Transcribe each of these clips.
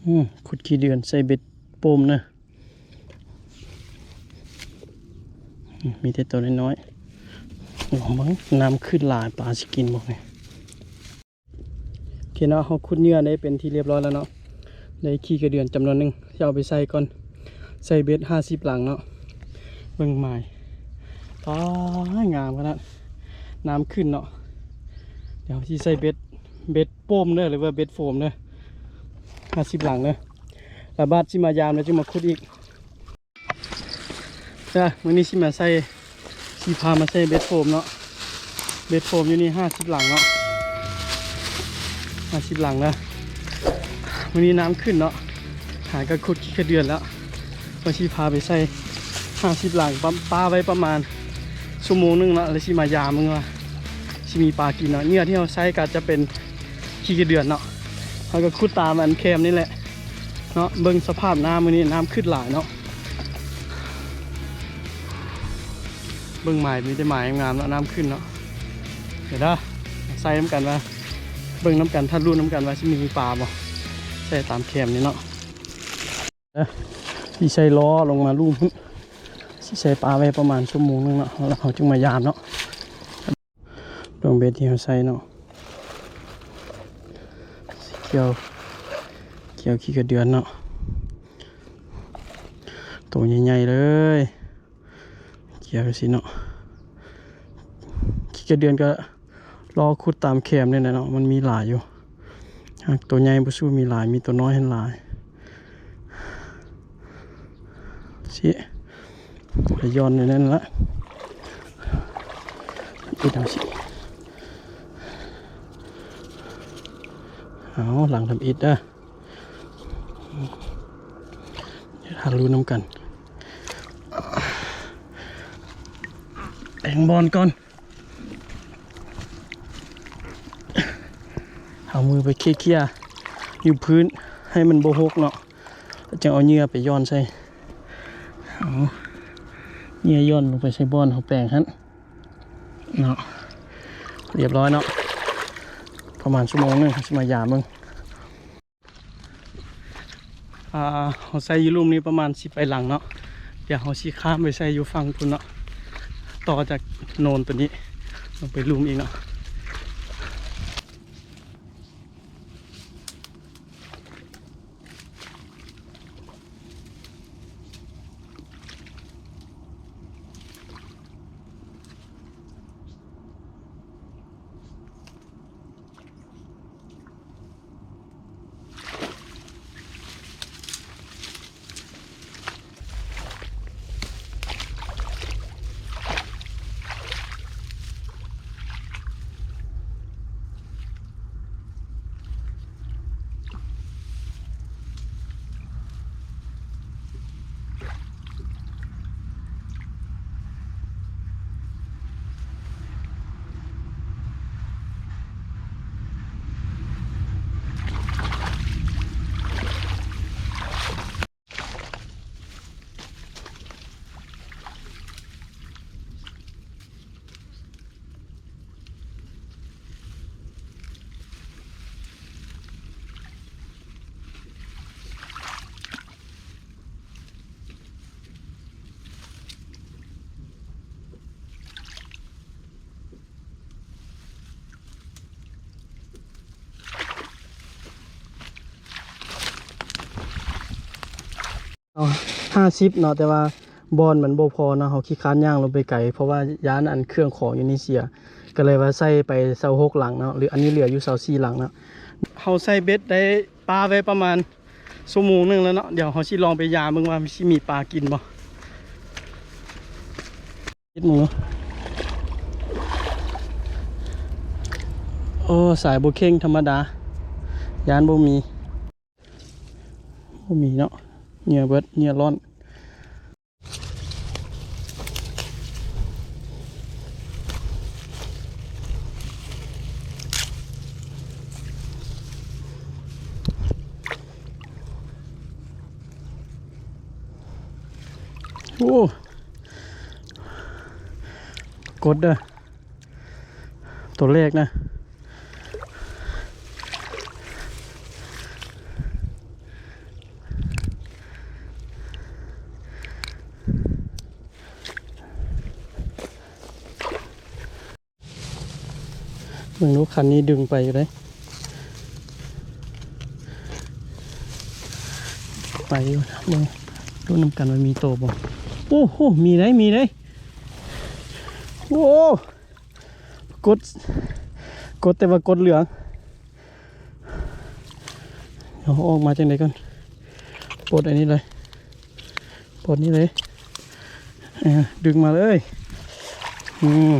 ອືມ ຂຸດຂີ້ເດືອນໃສ່ເບັດໂຟມເດີ. ອືມ ມີແຕ່ໂຕນ້ອຍໆ. ໂອ້ ເບິ່ງ ນ້ຳຂຶ້ນຫຼາຍ ປາຊິກິນບໍ່ນີ້? ໂອເຄເນາະ ເຮົາຂຸດເຫຍື່ອໄດ້ເປັນທີ່ລຽບຮ້ອຍແລ້ວເນາະ. ໄດ້ຂີ້ກະເດືອນຈຳນວນໜຶ່ງ ຊິເອົາໄປໃສ່ກ່ອນ. ໃສ່ເບັດຫ້າສິບຫຼັງເນາະ. ເບິ່ງໝາຍ ປາ ງາມຂະໜາດ ນ້ຳຂຶ້ນເນາະ. ດຽວຊິໃສ່ເບັດ ເບັດໂຟມເດີ ຫຼືວ່າເບັດໂຟມເດີ ຫ້າສິບຫຼັງເດີ. ແລ້ວບາດຊິມາຢາມ ແລ້ວຈຶ່ງມາຂຸດອີກ. ເດີ ມື້ນີ້ຊິມາໃສ່ ຊິພາມາໃສ່ເບັດໂຟມເນາະ. ເບັດໂຟມຢູ່ນີ້ຫ້າສິບຫຼັງເນາະ ຫ້າສິບຫຼັງເດີ. ມື້ນີ້ນ້ຳຂຶ້ນເນາະ ຫາກໍຂຸດຂີ້ກະເດືອນແລ້ວ ວ່າຊິພາໄປໃສ່ຫ້າສິບຫຼັງ ປະ ປະໄວ້ປະມານຊົ່ວໂມງໜຶ່ງເນາະ ແລ້ວຊິມາຢາມເບິ່ງວ່າຊິມີປາກິນເນາະ. ເຫຍື່ອທີ່ເຮົາໃຊ້ກໍຈະເປັນ ຂີ້ກະເດືອນເນາະ. ເຮົາກໍຂຸດຕາມອັນແຄມນີ້ແຫຼະເນາະ. ເບິ່ງສະພາບນ້ຳມື້ນີ້ ນ້ຳຂຶ້ນຫຼາຍເນາະ. ເບິ່ງໝາຍ ມີແຕ່ໝາຍງາມເນາະ ນ້ຳຂຶ້ນເນາະ. ດຽວເດີ ໃສ່ນຳກັນວ່າ ເບິ່ງນຳກັນ ຖ້າລຸ້ນນຳກັນວ່າຊິມີປາບໍ່. ໃສ່ຕາມແຄມນີ້ເນາະ. ເອີ ຊິໃສ່ລໍ້ລົງມາລຸ່ມພຸ້ນ ຊິໃສ່ປາໄວ້ປະມານຊົ່ວໂມງໜຶ່ງເນາະ ແລ້ວເຮົາຈຶ່ງມາຢາມເນາະ. ເບິ່ງເບັດທີ່ເຮົາໃສ່ເນາະ ກ່ຽວ ກ່ຽວຂີ້ກະເດືອນເນາະ ໂຕໃຫຍ່ໆເລີຍ. ກ່ຽວຈັ່ງຊີ້ເນາະ ຂີ້ກະເດືອນກໍ ລໍຂຸດຕາມແຄມນີ້ແຫຼະເນາະ ມັນມີຫຼາຍຢູ່. ຫາກໂຕໃຫຍ່ບໍ່ສູ້ມີຫຼາຍ ມີໂຕນ້ອຍຫັ້ນຫຼາຍ. ຊິໄປຢ່ອນຢູ່ນັ້ນລະ ເຮັດຈັ່ງຊີ້. ເອົາ ຫຼັງທຳອິດເດີ ຫາລຸ້ນນຳກັນ ແບ່ງບ່ອນກ່ອນ. ເອົາມືໄປເຄຍໆຢູ່ພື້ນໃຫ້ມັນບໍ່ຫົກເນາະ ແລ້ວຈຶ່ງເອົາເຫຍື່ອໄປຢ່ອນໃສ່. ເອົາເຫຍື່ອຢ່ອນລົງໄປໃສ່ບ່ອນເຮົາແປງຫັ້ນເນາະ. ລຽບຮ້ອຍເນາະ ປະມານຊົ່ວໂມງໜຶ່ງ ເຮົາຊິມາຢາມເບິ່ງ. ອ່າ ເຮົາໃສ່ຢູ່ລຸ່ມນີ້ປະມານສິບປາຍຫຼັງເນາະ. ດຽວເຮົາຊິຂ້າມໄປໃສ່ຢູ່ຝັ່ງພຸ້ນເນາະ ຕໍ່ຈາກໂນນໂຕນີ້ລົງໄປລຸ່ມອີກເນາະ. ເອົາຫ້າສິບເນາະ ແຕ່ວ່າບ່ອນມັນບໍ່ພໍເນາະ ເຮົາຂີ້ຄ້ານຍ່າງລົງໄປໄກ ເພາະວ່າຢ້ານອັນເຄື່ອງຂອງຢູ່ນີ້ເສຍ ກໍເລີຍວ່າໃສ່ໄປຊາວຫົກຫຼັງເນາະ ຫຼື ອັນນີ້ເຫຼືອຢູ່ຊາວສີ່ຫຼັງເນາະ. ເຮົາໃສ່ເບັດໄດ້ປາໄວ້ປະມານຊົ່ວໂມງໜຶ່ງແລ້ວເນາະ ດຽວເຮົາຊິລອງໄປຢາມເບິ່ງວ່າມັນຊິມີປາກິນບໍ່. ເຮັດໝູ ໂອ້ ສາຍບໍ່ເຄັ່ງທຳມະດາ ຢ້ານບໍ່ມີ ບໍ່ມີເນາະ ເຫຍື່ອເບິດ ເຫຍື່ອລ້ອນ. ໂອ້ ກົດເດີ ໂຕແລກນະ ໂ ເບິ່ງດູ ຄັນນີ້ດຶງໄປຢູ່ເດ້ ໄປຢູ່ ເບິ່ງດູນຳກັນວ່າມີໂຕບໍ່. ໂອ້ໂຫ ມີເດ້ ມີເດ້. ໂອ້ ກົດ ກົດ ແຕ່ວ່າກົດເຫຼືອງ. ເອົາອອກມາຈັ່ງໃດກ່ອນ. ປົດອັນນີ້ເລີຍ ປົດນີ້ເລີຍ. ເອີ ດຶງມາເລີຍ. ອືມ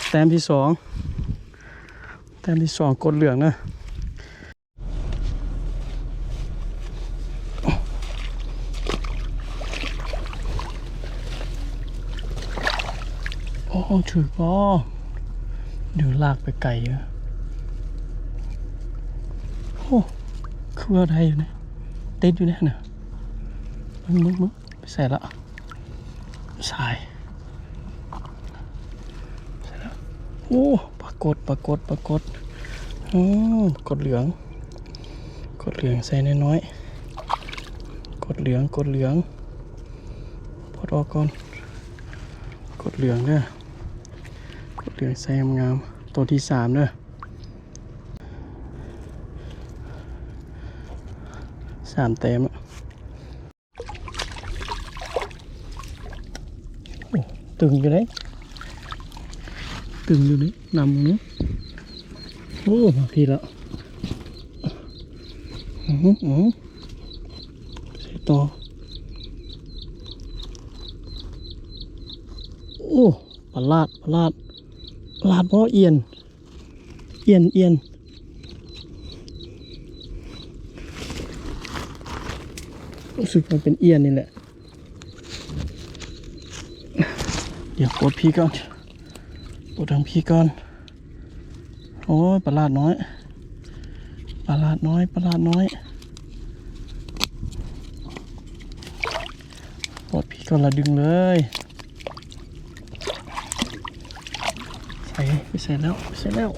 ແຕ້ມທີສອງ ແຕ້ມທີສອງ ກົດເຫຼືອງເດີ. ໂອ້ ຖືກບໍ່? ດຶງລາກໄປໄກຢູ່. ໂອ້ ຄືວ່າໄດ້ຢູ່ນະ ຕິດຢູ່ນະ. ເບິ່ງ ເບິ່ງ ເບິ່ງ ໄປໃສລະ? ສາຍ ໂອ້ ປາກົດ ປາກົດ ປາກົດ. ໂອ້ ກົດເຫຼືອງ ກົດເຫຼືອງໃສ່ນ້ອຍໆ. ກົດເຫຼືອງ ກົດເຫຼືອງ ປົດອອກກ່ອນ. ກົດເຫຼືອງເດີ ກົດເຫຼືອງໃສ່ງາມໆ. ໂຕທີສາມເດີ ສາມແຕ້ມ. ໂອ້ ຕຶງຢູ່ເດ້ ຕຶງຢູ່ເດ້ ນຳນີ້. ໂອ້ ມາພີ້ລະ. ອື ອື ໃສ່ຕໍ່. ໂອ້ ປາຫຼາດ ປາຫຼາດ ປາຫຼາດບໍ່? ອຽນ ອຽນ ອຽນ ຮູ້ສຶກວ່າເປັນອຽນນີ້ແຫຼະ. ດຽວປົດພີ້ກ່ອນ ປົດທາງພີ້ກ່ອນ. ໂອ້ຍ ປາຫຼາດນ້ອຍ ປາຫຼາດນ້ອຍ ປາຫຼາດນ້ອຍ. ປົດພີ້ກ່ອນລະດຶງເລີຍ. ໃສ່ ໄປໃສ່ແລ້ວ ໄປໃສ່ແລ້ວ.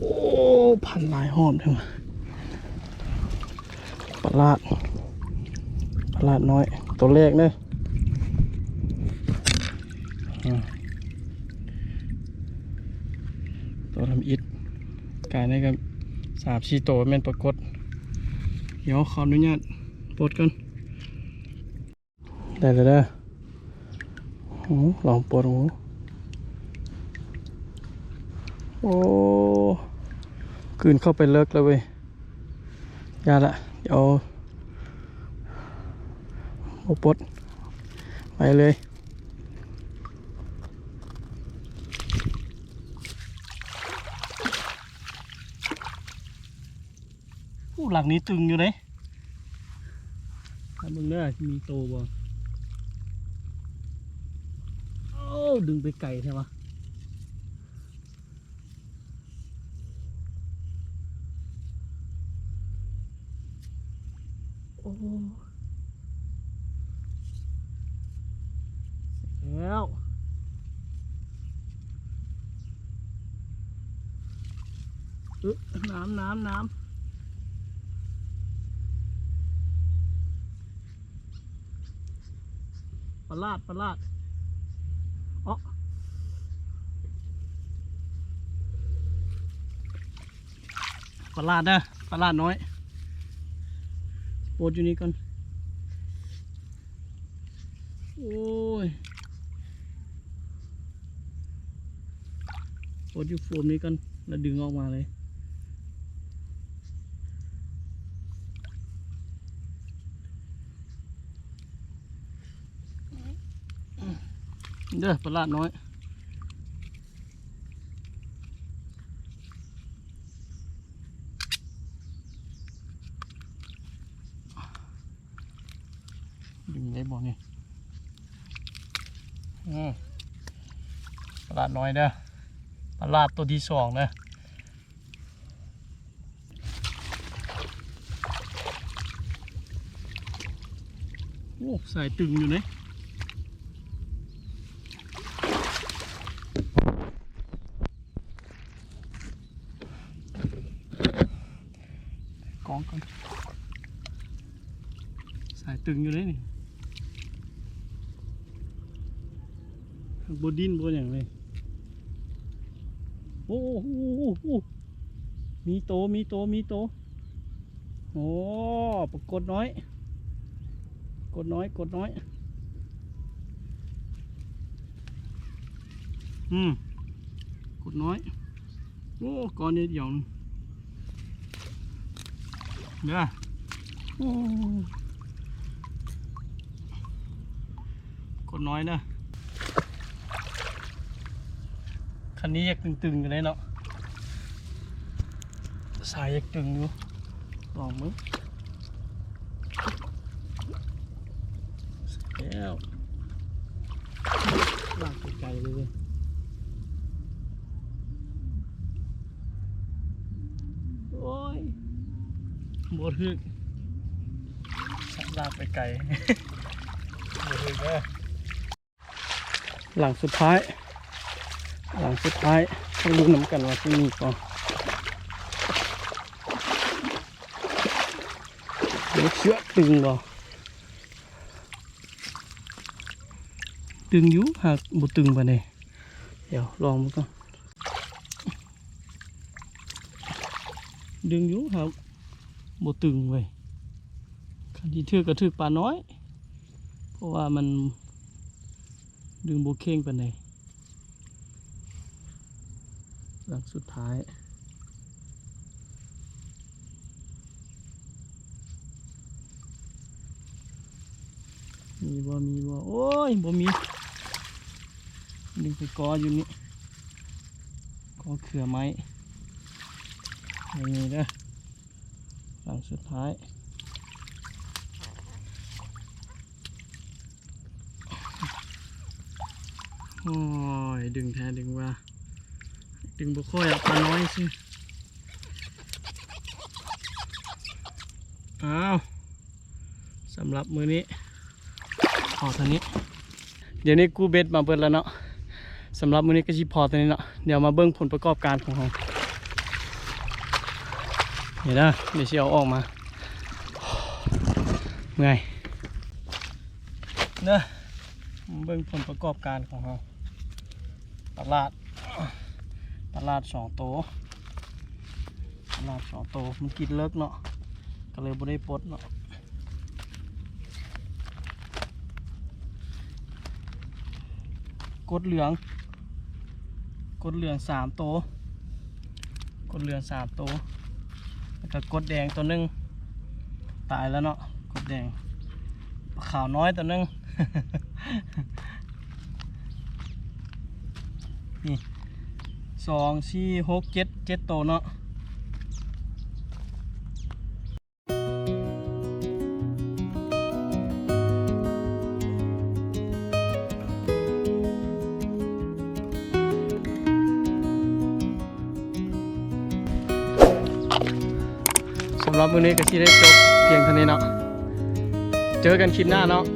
ໂອ້ ພັນຫຼາຍຮອບເດ້. ປາຫຼາດ ປາຫຼາດນ້ອຍ ໂຕແລກເດີ. ອືມ ໂຕທຳອິດ ກາຍໃນກໍສາມສີ່ໂຕແມ່ນປາກົດ. ດຽວຂໍອະນຸຍາດປົດກ່ອນ. ໄດ້ແລ້ວເດີ. ໂອ້ ລອງປົດເບິ່ງ. ໂອ້ ກືນເຂົ້າໄປເລິກແລ້ວເວີຍ. ຢ່າລະ ດຽວບໍ່ປົດ ໄປເລີຍ. ໂອ້ ຫຼັງນີ້ຕຶງຢູ່ເດ້. ມາເບິ່ງເດີ ມີໂຕບໍ່? ໂອ້ ດຶງໄປໄກແທ້ວະ. ໂອ້ ແລ້ວ ເອີ ນ້ຳ ນ້ຳ ນ້ຳ ປາຫຼາດ ປາຫຼາດ ເອາະ ປາຫຼາດເດີ ປາຫຼາດນ້ອຍ. ປົດຢູ່ນີ້ກ່ອນ. ໂອ້ຍ ປົດຢູ່ໂຟມນີ້ກ່ອນ ແລ້ວດຶງອອກມາເລີຍ. ເດີ ປາຫຼາດນ້ອຍ. ດຶງໄດ້ບໍ່ນີ້? ອືມ ປາຫຼາດນ້ອຍເດີ ປາຫຼາດໂຕທີສອງເດີ. ໂອ້ ສາຍຕຶງຢູ່ເດ້. ສາຍຕຶງຢູ່ເດ້ນີ້ ບໍ່ດີ້ນບໍ່ຫຍັງເລີຍ. ໂອ້ ໂອ້ ມີໂຕ ມີໂຕ ມີໂຕ. ໂອ້ ປາກົດນ້ອຍ ກົດນ້ອຍ ກົດນ້ອຍ. ອືມ ກົດນ້ອຍ. ໂອ້ ກ້ອນນິດດຽວໜຶ່ງເດີ. ໂອ້ ກົດນ້ອຍເດີ. ຄັນນີ້ຢາກຕຶງໆຢູ່ເດ້ເນາະ ສາຍຢາກຕຶງຢູ່. ລອງເບິ່ງ ແລ້ວ ລາກໄປໄກເລີຍ. ໂອ້ຍ ບໍ່ຖືກ ລາກໄປໄກ ບໍ່ຖືກເດີ. ຫຼັງສຸດທ້າຍ ຫຼັງສຸດທ້າຍ ມາລຸ້ນນຳກັນວ່າຊິມີບໍ່. ເຊືອກຕຶງບໍ່? ຕຶງຢູ່ ຫາກບໍ່ຕຶງປານໃດ. ດຽວລອງເບິ່ງກ່ອນ. ດຶງຢູ່ ຫາກບໍ່ຕຶງເວີຍ. ຄັນຊິຖືກກໍຖືກປານ້ອຍ ເພາະວ່າມັນດຶງບໍ່ເຄັ່ງປານໃດ. ຫຼັງສຸດທ້າຍ ມີບໍ່ ມີບໍ່? ໂອ້ຍ ບໍ່ມີ. ດຶງໄປກໍຢູ່ນີ້ ກໍເຄືອໄມ້ ບໍ່ມີເດີ. ຫຼັງສຸດທ້າຍ. ໂອ້ຍ ດຶງແທ້ດຶງວ່າ ດຶງບໍ່ຄ່ອຍອະ ປານ້ອຍຊື່. ອ້າວ ສຳລັບມື້ນີ້ ພໍເທົ່ານີ້. ດຽວນີ້ກູ້ເບັດມາເບິດແລ້ວເນາະ. ສຳລັບມື້ນີ້ກໍຊິພໍເທົ່ານີ້ເນາະ. ດຽວມາເບິ່ງຜົນປະກອບການຂອງເຮົາ. ນີ້ນະ ດຽວຊິເອົາອອກມາ. ເມື່ອຍເນາະ. ເບິ່ງຜົນປະກອບການຂອງເຮົາ. ປາຫຼາດ ປາຫຼາດສອງໂຕ. ປາຫຼາດສອງໂຕ ມັນກິນເລິກເນາະ ກໍເລີຍບໍ່ໄດ້ປົດເນາະ. ກົດເຫຼືອງ ກົດເຫຼືອງສາມໂຕ ກົດເຫຼືອງສາມໂຕ ແລ້ວກໍກົດແດງໂຕໜຶ່ງ ຕາຍແລ້ວເນາະ ກົດແດງ. ປາຂາວນ້ອຍໂຕໜຶ່ງ ນີ້ ສອງ ສີ່ ຫົກ ເຈັດ ເຈັດໂຕເນາະ. ສຳລັບມື້ນີ້ກໍຊິໄດ້ຈົບພຽງເທົ່ານີ້ເນາະ. ເຈີກັນຄລິບໜ້າເນາະ.